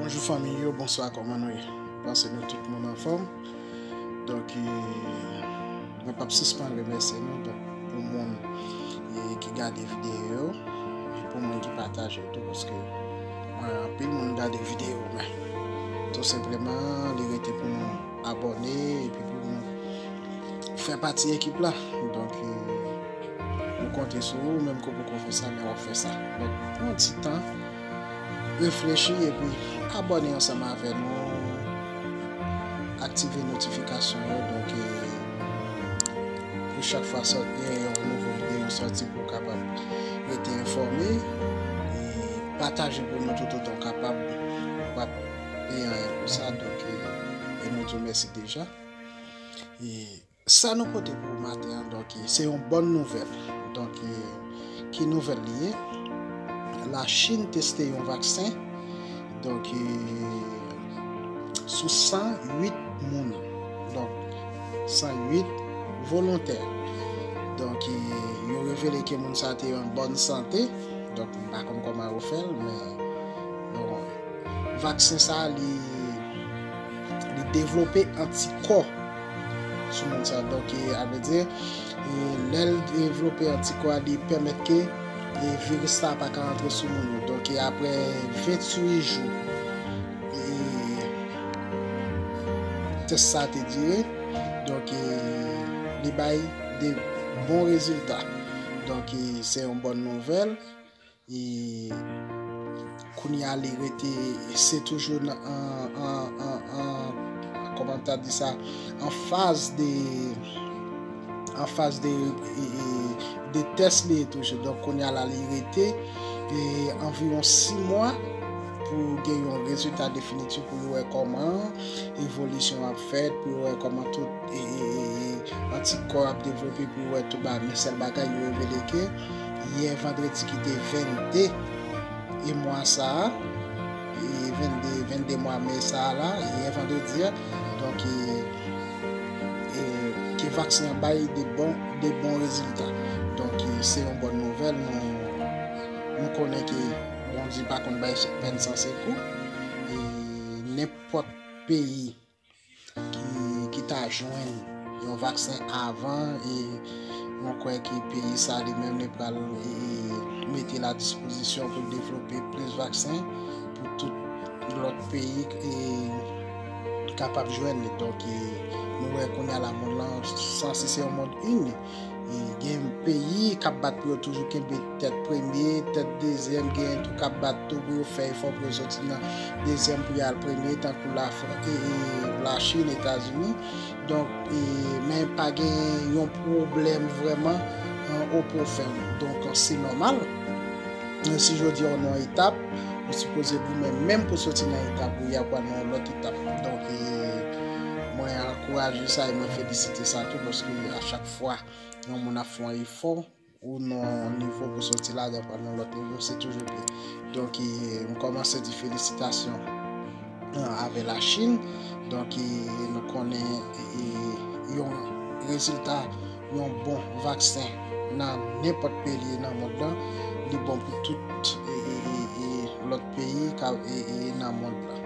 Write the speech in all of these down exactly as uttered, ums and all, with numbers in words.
Bonjou fanmi yo, bonswa, kòman nou ye? Panse nou tout moun anfòm. Donk, e, mwen p ap sispann remèsye nou, donk, pou moun, e, ki gade videyo yo, e pou moun ki pataje yo tou, paske mwen, anpil moun gade videyo, men tou senpleman, li rete pou nou abòne, epi pou nou fè pati ekip la. Donk, e, nou konte sou ou, menm ke w poko fè sa, men w ap fè sa. Donk, pran yon ti tan, reflechi, epi abòne ansanm avè nou, aktive notifikasyon yo, donk, e, pou chak fwa sòt, e, yon nouvo videyo sòti, pou w kapab rete enfòme, e pataje pou nou tout otan w kapab, ou p ap peye anyen pou sa, donk, e, e nou di w mèsi deja. E sa nou pote pou maten an, donk, e, se yon bòn nouvèl. Donk, e, ki nouvèl li ye? Lachin teste yon vaksen. Donk, e, sou san uit moun. Donk, san uit volontè. Donk, e, yo revele ke moun sa te an bòn sante. Donk, m pa konn kòman yo fè l, men, bon, vaksen sa, li, li devlope antikò sou moun sa. Donk, e, a vle di, e, lè l devlope antikò a, li pèmèt ke, e, viris sa pa ka antre sou moun yo. Donk, e, apre venntuit jou, e, tès sa te dire, donk, e, li bay de bon rezilta. Donk, e, se yon bòn nouvèl. E kounye a, li rete, se toujou nan, an, an, an, an, kòman ta di sa, an faz de, an faz de, e, e, de tès li ye toujou. Donk, kounye a la, li rete, e, anviwon sis mwa pou gen yon rezilta definitif, pou yo wè kòman evolisyon ap fèt, pou yo wè kòman tout, e, e, e, e, antikò ap devlope, pou yo wè tout bagay. Men sèl bagay, yo revele ke yè vandredi ki te vennde e mwa sa a, e vennde, vennde mwa me sa a la, yè vandredi a, donk, e, e, ke vaksen an bay de bon, de bon rezilta. Donk, e, se yon bòn nouvèl. Nou, nou konnen ke Bondye pa konn bay pèn san sekou. E nenpòt peyi ki, ki ta jwenn yon vaksen avan, e mwen kwè ke peyi sa li menm li pral, e, mete l a dispozisyon pou devlope plis vaksen pou tout lòt peyi, e, kapab jwenn li. Donk, e, nou wè kounye a la, mond lan sanse se yon mond ini. E gen peyi k ap bat pou yo toujou kenbe tèt premye, tèt dezyèm, gen tou k ap bat tou pou yo fè efò pou yo soti nan dezyèm pou y al premye, tankou Lafran-, e, e, Lachin, Etazini. Donk, e, men pa gen yon pwoblèm vrèman, an, o pwofèm. Donk, se nòmal. Men si jodi a w nan yon etap, ou sipoze goumen menm pou soti nan etap ou ye a pou al nan yon lòt etap. Donk, e, mwen ankouraje sa e mwen felisite sa tou, paske a chak fwa yon moun ap fè yon efò, ou nan yon nivo pou soti ladan pou al nan lòt nivo, se toujou byen. Donk, e, m kòmanse di felisitasyon, e, avè Lachin. Donk, e, nou konnen, e, e, yon rezilta, yon bon vaksen nan nenpòt peyi li ye nan mond lan, li bon pou tout, e, e, e, e, lòt peyi ka, e, e, nan mond lan.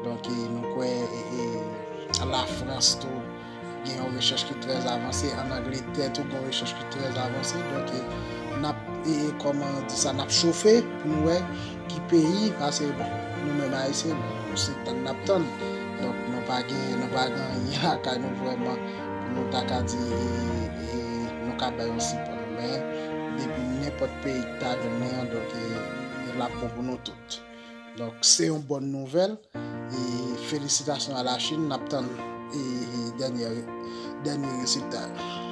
Donk, e, nou kwè, e, e, Lafrans tou, gen yon rechèch ki trè avanse. Ann Angletè tou, gen yon rechèch ki trè avanse. Donk, e, n ap, e, e, kòman di sa, n ap chofe pou nou wè ki peyi, paske, bon, nou menm Ayisyen, bon, se tann n ap tann. Donk, nou pa gen, nou pa gen anyen lakay nou vrèman pou nou ta ka di, e, e, nou ka bay yon sipò. Men, depi nenpòt peyi ki ta jwenn li an, donk, e, e, l ap bon pou nou tout. Donk, se yon bòn nouvèl. E felisitasyon a Lachin, n ap tann, e, e, dènye, dènye rezilta yo.